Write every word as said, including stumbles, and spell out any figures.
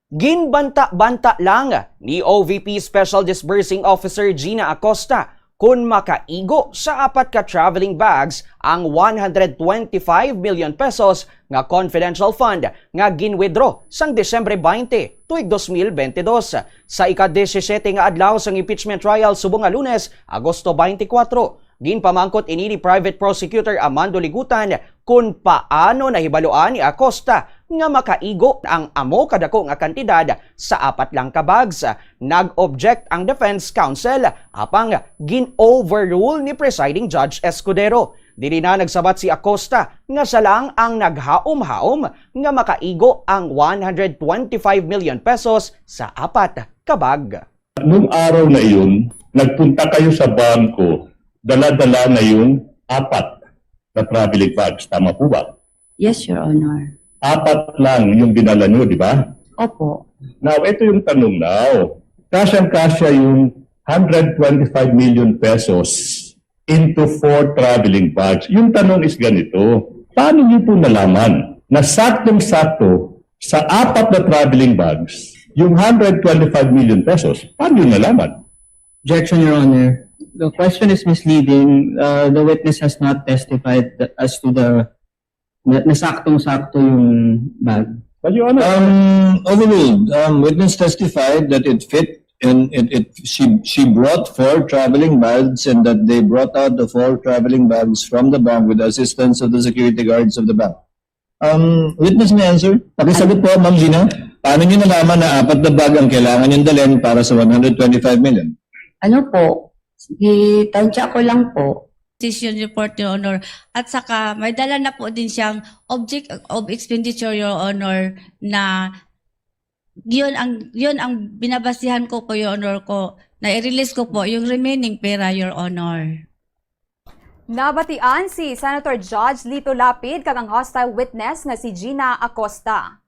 Ginbanta-banta lang ni O V P Special Disbursing Officer Gina Acosta kon makaigo sa apat ka traveling bags ang one hundred twenty-five million pesos nga confidential fund nga gin-withdraw sang Disyembre twenty, tuig dos mil bentidós. Sa ika-disisiyete nga adlaw sang impeachment trial subong nga Lunes, Agosto twenty-four, ginpamangkot ini ni Private Prosecutor Amando Ligutan kon paano nahibaluan ni Acosta nga makaigo ang amo kadako nga kantidad sa apat lang ka bags. Nag-object ang defense counsel, apang gin-overrule ni Presiding Judge Escudero. Diri na nagsabat si Acosta nga siya lang ang naghaom-haom nga makaigo ang one hundred twenty-five million pesos sa apat ka bag. Nung araw na iyon, nagpunta kayo sa bangko, dala-dala na yung apat na traveling bags. Tama po ba? Yes, Your Honor. Apat lang yung dinala nyo, di ba? Opo. Now, ito yung tanong now. Kasyang-kasya yung hundred twenty-five million pesos into four traveling bags. Yung tanong is ganito, paano niyo po nalaman na saktong-sakto sa apat na traveling bags yung hundred twenty-five million pesos? Paano niyo nalaman? Objection, Your Honor. The question is misleading. Uh, the witness has not testified as to the na, na saktong-sakto yung bag. But Your Honor, Um, overruled. Um, witness testified that it fit and it, it she she brought four traveling bags and that they brought out the four traveling bags from the bank with the assistance of the security guards of the bank. Um, witness may answer. Pakisagot po, Ma'am Gina. Paano niyo nalaman na apat na bag ang kailangan niyong dalhin para sa one hundred twenty-five million? Ano po? Gitansya ko lang po. Decision report, Your Honor. At saka, may dala na po din siyang object of expenditure, Your Honor, na yun ang, yun ang binabasihan ko po, Your Honor, ko na i-release ko po yung remaining pera, Your Honor. Nabatian si Senator Judge Lito Lapid kag ang hostile witness nga si Gina Acosta.